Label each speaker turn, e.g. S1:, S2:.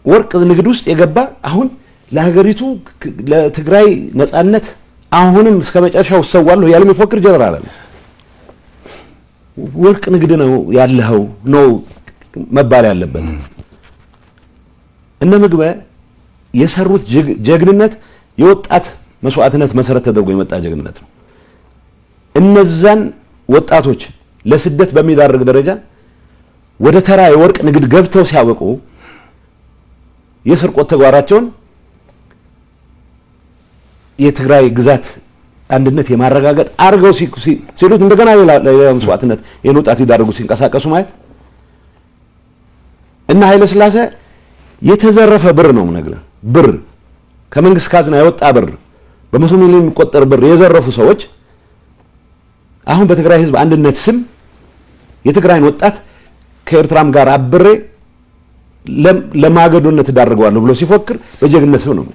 S1: ወርቅ ንግድ ውስጥ የገባ አሁን ለሀገሪቱ፣ ለትግራይ ነጻነት አሁንም እስከ መጨረሻው እሰዋለሁ ያለ የሚፎክር ጀነራል አለ። ወርቅ ንግድ ነው ያለኸው ነው መባል ያለበት። እነ ምግበ የሰሩት ጀግንነት የወጣት መስዋዕትነት መሰረት ተደርጎ የመጣ ጀግንነት ነው። እነዛን ወጣቶች ለስደት በሚዳርግ ደረጃ ወደ ተራ የወርቅ ንግድ ገብተው ሲያበቁ የስርቆት ተግባራቸውን የትግራይ ግዛት አንድነት የማረጋገጥ አድርገው ሲሉት እንደገና ሌላ መስዋዕትነት ይህን ወጣት ሊዳርጉ ሲንቀሳቀሱ ማየት እና ኃይለ ሥላሴ የተዘረፈ ብር ነው የምነግርህ፣ ብር ከመንግስት ካዝና የወጣ ብር በ100 ሚሊዮን የሚቆጠር ብር የዘረፉ ሰዎች አሁን በትግራይ ህዝብ አንድነት ስም የትግራይን ወጣት ከኤርትራም ጋር አብሬ ለማገዶነት እዳርገዋለሁ ብሎ ሲፎክር በጀግንነት ስም ነው።